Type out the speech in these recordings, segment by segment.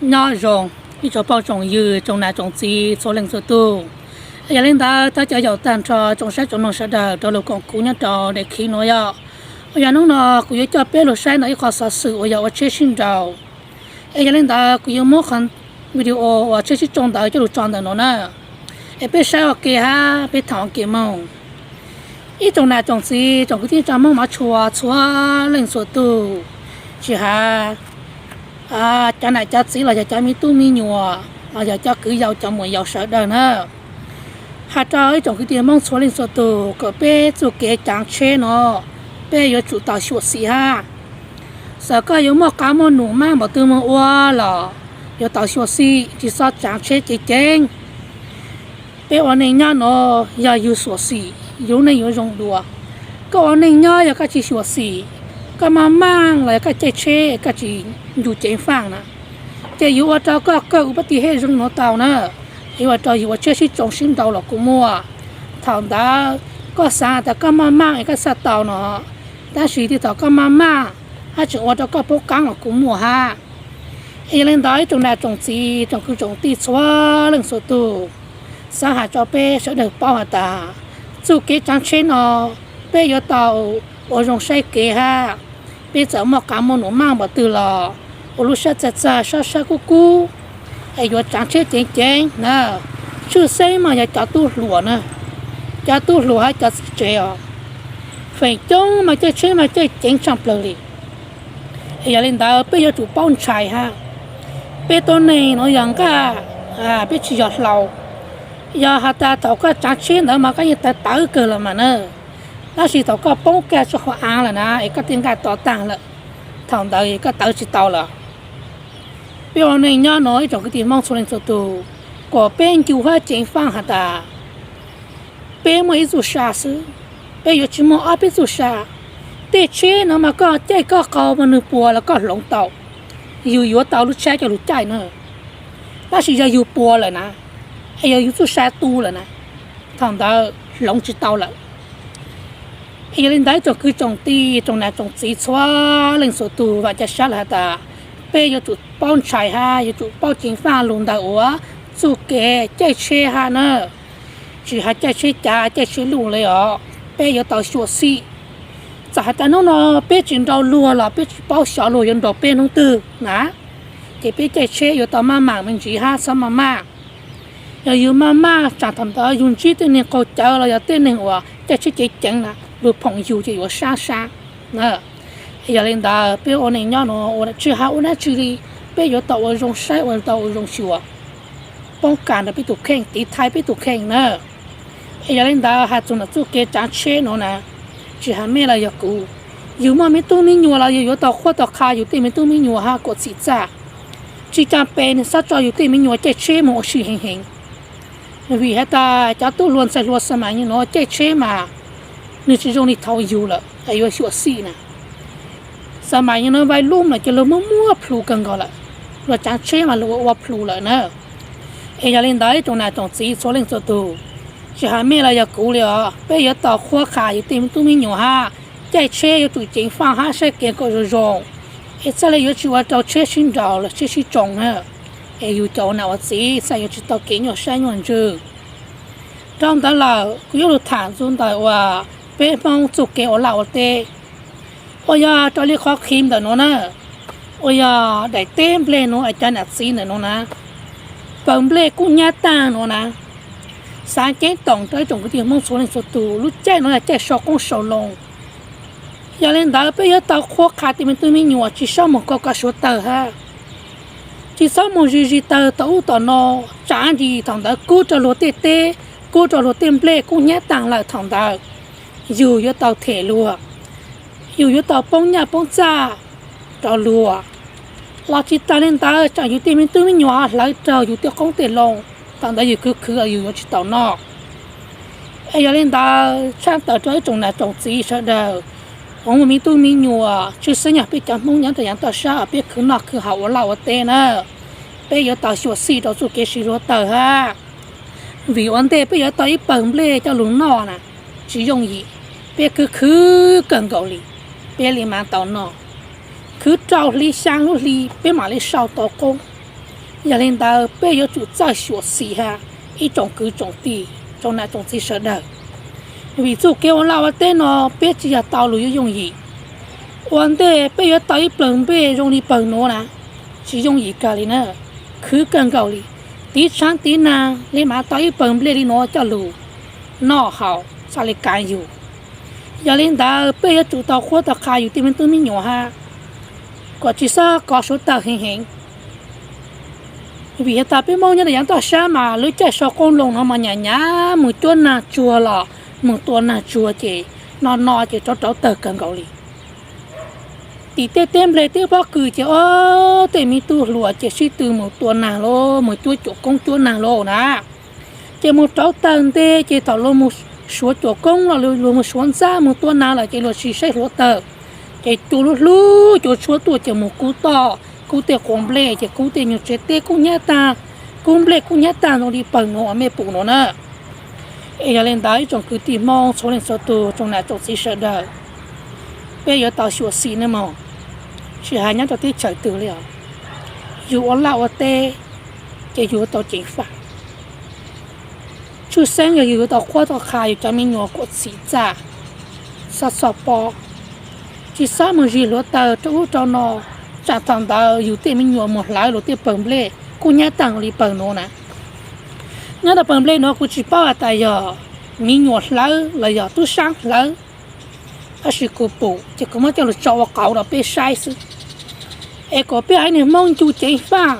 Nyob zoo ib tsoom phooj tsoom ywg tsoom nam tsoom txiv txhua leej txhua tus. Yog li ntawd thov caw yaum tag nrho tsoom saib tsoom mloog sawv daws rau lug koom kuv nyob rau daim khiv nuav yog. Uas yog hnub no kuv yuav coj peb lug saib ntawm ib qho xov xwm uas yog ua tsheb sib nraus. Es yog li ntawd kuv yuav muab qhov video uas tsheb sib tsoo ntawd coj lug tso ntawm no na. Es peb saib ua ke hab peb thaam ua ke moog. Ib tsoom nam tsoom txiv tsoom kwv tij tsoom Hmoob mov tshua txhua leej txhua tug, tsis has cov nam cov txiv los yog cov me tub me nyuam los yog cov kwv yau cov muam yau sawv daws na. Has rau ib tsoom kwv tij Hmoob txhua leej txhua tug kom peb txuj kev caav tsheb no peb yuav tsum tau xyuam xim hab. Txawm koj yuav muaj qab muaj num maj npaum twg moog ua los yuav tau xyuam xim, tsis txhob caav tsheb ceev ceev. Peb ua neej nyob no yog yug xyuam xim yug lub neej yuav zoo dua. Koj ua neej nyob yog koj tsis xyuam xim, koj maj maj los yog koj caij tsheb koj tsis ncu ceev faaj na, ces yuav ua rau koj kawg ua pab ti hej zoo no tau na. Yuav ua rau yug ua tsheb sib tsoo sib nraus los kuj muaj. Thaum ntawd koj xaav tas koj maj maj es koj txhaj tau no, tab sis tej thaum koj maj maj hab tseem ua rau koj poob qaab los kuj muaj hab. Es yog li ntawd ib tsoom nam tsoom txiv tsoom kwv tsoom tij txhua leej txhua tug, xaav has rau peb sawv daws paub has tas txuj kev caav tsheb no peb yuav tau ua zoo saib kev hab. Peb txawm muaj qab muaj num maj npaum twg los ua lub sab txag txag sab sab kub kub, es yuav caav tsheb ceev ceev na. Tshwj xeeb mas yog cov tub hluas na, cov tub hluas hab cov txiv tsev os. Feem coob mas caij tsheb mas caij ceev tshaaj plawg li. Es yog li ntawd peb yuav tsum paub ntshai hab. Peb tuab neeg no yog nqaj, peb tsis yog hlau. Yog has tas thaum koj caav tsheb ntawd mas koj yeej tawv tawv kawg los mas na, tab sis thaum koj poob kag rua hauv aav lawm na es koj tej nqaj to taag lawm, thaum ntawd koj tawv tsis tau lawm. Peb ua neej nyob no ib tsoom kwv tij Hmoob txhua leej txhua tug, kom peb ncu hab ceev faaj has tas peb muaj ib txuj sa xwb, peb yuav tsis muaj ob peb txuj sa. Tej tsheb no mas koj caij koj qau mas nwg puas los koj hloov tau, yug yuav tau lub tsheb coj lug caij na. Tab sis yog yug puas lawm na, es yog yug txuj sa tu lawm na, thaum ntawd hloov tsis tau lawm. Es yog li ntawd tsoom kwv tsoom tij tsoom nam tsoom txiv txhua leej txhua tug, vaam ca sab lawm has tas peb yuav tsum paub ntshai hab yuav tsum paub ceev faaj lug ntawm uas txuj kev caij tsheb hab na. Tsis has caij tsheb cav caij tsheb luj li os, peb yuav tau xyuam xim. Txawm has tas hnub no peb tsis nrau luag los peb tsis paub xyov luag yuav nrau peb hnub twg na, ces peb caij tsheb yuav tau maj mam me ntsis hab txhob maj maj. Yog yug maj maj tsaam thaum ntawd yug ntsib tej neeg qaug cawv los yog tej neeg uas caij tsheb ceev ceev na, luag phoom yug ces yuav sab sab. Yog li ntawd peb ua neej nyob no ua tsis has ua dab tsi li, peb yuav tau ua zoo saib ua tau ua zoo xyuas, poob kam rau peb tus kheej, tiv thaiv peb tus kheej na. Es yog li ntawd has txug ntawm txuj kev caav tsheb no na, tsis has mej los yog kuv, yug muaj me tub me nyuam los yug yuav tau qhuab tau qha yug tej me tub me nyuam hab kuas txhim txaj. Tsis caa pes nwg txhob tso yug tej me nyuam caij tsheb moog ua si heev heev, vim has tas cov tub hluas ntxhais hluas xab maim nyem no caij tsheb mas nwg tsis zoo li thaum yug lawm, yuav xyuam xim na. Xab maim nyem no vais lub mas cov luag muab muab plhu kawg nkaus lawm, luag caav tsheb mas luag ua ua plhu lawm na. Es yog li ntawd ib tsoom nam tsoom txiv txhua leej txhua tug, tsis has mej los yog kuv li os, peb yuav tau qhuab qha yug tej tub me nyuam hab, caij tsheb yuav tsum ceev faaj hab saib kev kom zoo zoo, es txhaj le yuav tsis ua rau tsheb sib nraus los tsheb sib tsoo na. Es yug cov ua nam ua txiv txhaj yuav tsis tau kev nyuaj sab nyuaj ntsws. Dhau ntawd lawm kuv yuav lug tham txug ntawm uas peb Hmoob txuj kev ua laj ua teb, uas yog raws li qhov qhia ntawm nuav na, uas yog daim teb nplej nuav es cov nam txiv ntawm nuav na, pawg nplej kub hnyiab taag nuav na. Xaav ceeb toom rau ib tsoom kwv tij Hmoob txhua leej txhua tug, lub caij nuav yog caij sau qoob sau loo. Yog li ntawd peb yuav tau qhuab qha tej me tub me nyuam tsis txhob moog ko ko suav tawg hab, tsis txhob moog zis zis tawg tom ub tom no, tsam ntsis thaum ntawd kub rau luag tej teb, kub rau luag tej nplej kub hnyiab taag lawm thaum ntawd, yug yuav tau them luag, yug yuav tau poob nyaj poob txaj rau luag. Los tsis tas li ntawd tsam yug tej me tub me nyuam hlawv raug yug tej qoob tej loo, thaum ntawd yug khwv khwv yug yuav tsis tau noj. Es yog li ntawd tshaj tawm rau ib tsoom nam tsoom txiv sawv daws, uas muaj me tub me nyuam, tshwj xeeb yog peb cov Hmoob nyob rau yav toj sab peb khwv noj khwv haus ua laj ua teb na, peb yuav tau xyuam xim rau txuj kev sib hlua tawg hab. Vim ua ntej peb yuav tau ib pawg nplej coj lug noj na, tsis yooj yim. Peb khwv khwv kawg nkaus li, peb li mam tau noj. Khwv rau hli xyaa lub hli peb mam li sau tau qoob. Yog li ntawd peb yuav tsum txawj xyuam xim hab ib tsoom kwv tsoom tij tsoom nam tsoom txiv sawv daws, vim txuj kev ua laj ua teb no peb tsis yog tau lug yuav yooj yim. Ua ntej peb yuav tau ib plawg nplej zoo li pawg nuav na, tsis yooj yim kawg li na, khwv kawg nkaus li. Tiv tshaav tiv naag le mas tau ib pawg nplej li nuav coj lug noj haus txhaj le kaav yug. Yog li ntawd peb yuav tsum tau qhuab tau qha yug tej me tub me nyuam hab, kom tsis xob kov suav tawg heev heev. Vim has tas peb Moob nyob rau yav toj sab mas lub caij sau qoob loo no mas nyam nyam moog cuab naag tsuag los moog tua naag tsuag ces no no ces rauv rauv tawg kawg nkaus li. Tim tej teb nplej teb pob kws ces ob tej me tub hluas ces sib tw moog tua naag lauj, moog cuab cuam koob cuab naag lauj na. Ces moog rauv tawg ntej ces thaum luag moog suav cuam koob los luag moog suav ntxab moog tua naag lawm ces luag tsis saib hluav tawg, ces cua lub hlub cua tshuab tuaj ces moog kub toj kub tej quas nplej ces kub tej nyuag tsev teb kub nyab taag, kub nplej kub nyab taag zoo li pawg nuav uas mej pum nuav na. Es yog li ntawd ib tsoom kwv tij Moob txhua leej txhua tug tsoom nam tsoom txiv sawv daws, peb yuav tau xyuam xim nawb mog, tsis has nyob rau teb chaws twg li os. Yug ua laj ua teb ces yug yuav tau ceev faj. Tshwj xeeb yog yug yuav tau qhuab tau qha yug cov me nyuam kom txhim txaj, xob txhob pob, tsis xob moog zig hluav taws rau ub rau no, tsam thaum ntawd yug tej me nyuam moog hlawv luag tej pawg nplej kub nyab taag li pawg nuav na. Nyob rau pawg nplej nuav kuv tsis paub has tas yog me nyuam hlawv los yog tub saab hlawv, tab sis kuv pum ces kuv muab coj lug tso ua qauv rau peb saib xwb, es kom peb haiv neeg Hmoob ncu ceev faj,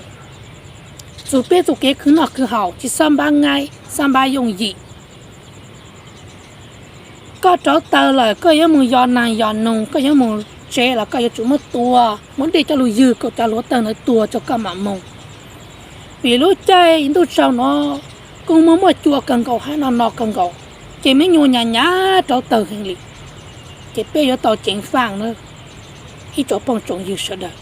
txug peb txuj kev khwv noj khwv haus tsis xob npab ngaib xob npab yooj yim. Koj rauv taws lawm koj yuav moog yos naag yos noog, koj yuav moog tsev los koj yuav tsum muab tua, muab dej coj lug ywg kom cov hluav taws ntawd tuag rua koj mam moog. Vim lub caij ntuj tsaug nuav kuj muaj muaj cua kawg nkaus hab no no kawg nkaus, ces me nyuam nyam nyam rauv taws heev li. Ces peb yuav tau ceev faj na, ib tsoom phooj tsoom ywg sawv daws.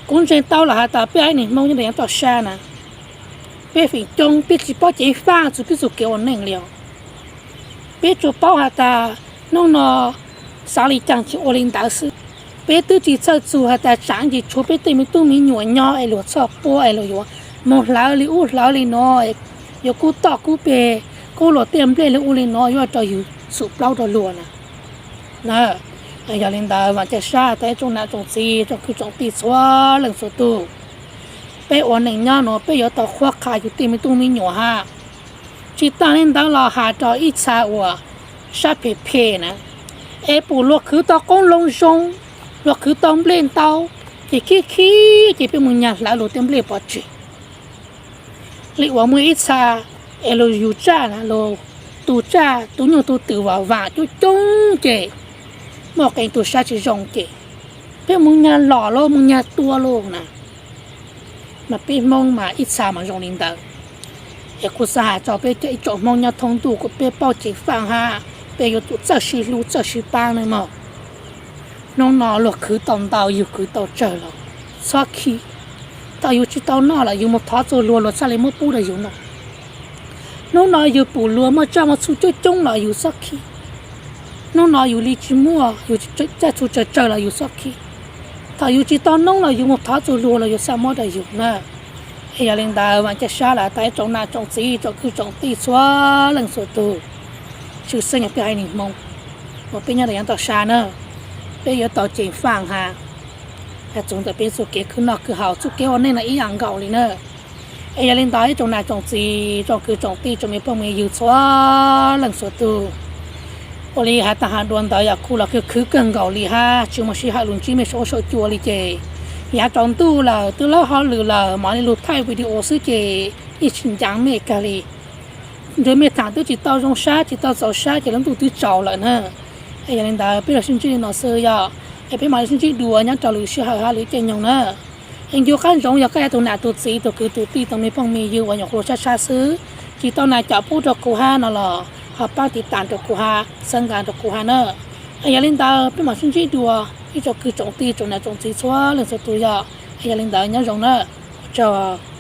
Kuv ntseeg tau lawm has tas peb haiv neeg Hmoob nyob rau yav toj sab na, peb feem coob peb tsis paub ceev faj txug peb txuj kev ua neej li os. Peb tsuas paub has tas nub no xaav li caag ces ua li ntawd xwb. Peb twb tsis txhawj txug has tas tsaav ces tshuav peb tej me tub me nyuam nyob es luag txhoj puab es luag yuav moog hlawv li ub hlawv li no, yuav kub toj kub peg, kub luag tej nplej li ub li no yuav ua rau yug xum plaub rau luag na. Yog li ntawd vaam ca sab tas ib tsoom nam tsoom txiv tsoom kwv tsoom tij txhua leej txhua tug, peb ua neej nyob nuav peb yuav tau qhuab qha yug tej me tub me nyuam hab. Tsis taag li ntawd los has rau ib txha uas sab phem phem na, es pum luag khwv tau qoob loo zoo, luag khwv tau nplej ntau, ces khib khib ces peb moog nyag hlawv luag tej nplej pov tseg. Li uas muaj ib txha es luag yug tsaj na, luag tu tsaj tu nyuj tu twm vaam vaam coob coob ces muaj qee tug sab tsis zoo ces peb moog nyag lom lauj moog nyag tua lauj na. Mas peb Hmoob mas ib txha mas zoo li ntawd. Es kuv xaav has rau peb cov ib tsoom Hmoob nyob thoob ntuj kom peb paub ceev faj hab, peb yuav tsum txawj sib hlub txawj sib paab nawb mog. Hnub no luag khwv tau ntau yug khwv tau tsawg los txhob khib. Thaum yug tsis tau noj los yug moog thov txug luag, luag txhaj le muab pub rau yug noj. Hnub no yug pum luag muaj tsaj muaj txhu coob coob los yug txhob khib. Hnub no yug li tsis muaj, yug tsaj txhu tsawg tsawg los yug txhob khib. Thaum yug tsis tau noob los yug moog thov txug luag los yug txhaj muab rau yug na. Es yog li ntawd vaam ca sab lawm tas ib tsoom nam tsoom txiv tsoom kwv tsoom tij txhua leej txhua tug, tshwj xeeb yog peb haiv neeg Hmoob uas peb nyob rau yav toj sab na, peb yuav tau ceev faj hab, has txug ntawm peb txuj kev khwv noj khwv haus txuj kev ua neej no ib yaam nkaus li na. Es yog li ntawd ib tsoom nam tsoom txiv tsoom kwv tsoom tij tsoom me phooj me ywg txhua leej txhua tug, ua li has tas has dua ntawd yog kuv los kuj khwv kawg nkaus li hab tsis muaj sij hawm lug ntsib mej saum huab saum cua li ces yav tsaus ntuj lawm twb laub hauj lwm lawm mam li lug thaij video xwb ces yeej tsis ncav mej kawg li. Ntshe mej thaam twb tsis tau zoo sab tsis tau txaus sab ces lub ntuj twb tsaus lawm na. Es yog li ntawd peb los sib ntsib li no xwb yog, es peb mam li sib ntsib dua nyob rau lwm sij hawm hab lwm caij nyoog na. Es ncu qab ntsoov yog koj yog tus nam tus txiv tus kwv tus tij tus me phooj me ywg uas nyuam qhuav sab sab xwb, tsis tau nas cov pub rau kuv hab no los ho paab tiv tam rau kuv hab, txhawb nqa rau kuv hab na. Es yog li ntawd peb mam sib ntsib dua ib tsoom kwv tsoom tij tsoom nam tsoom txiv txhua leej txhua tug yog. Es yog li ntawd nyob zoo na, ua tsaug.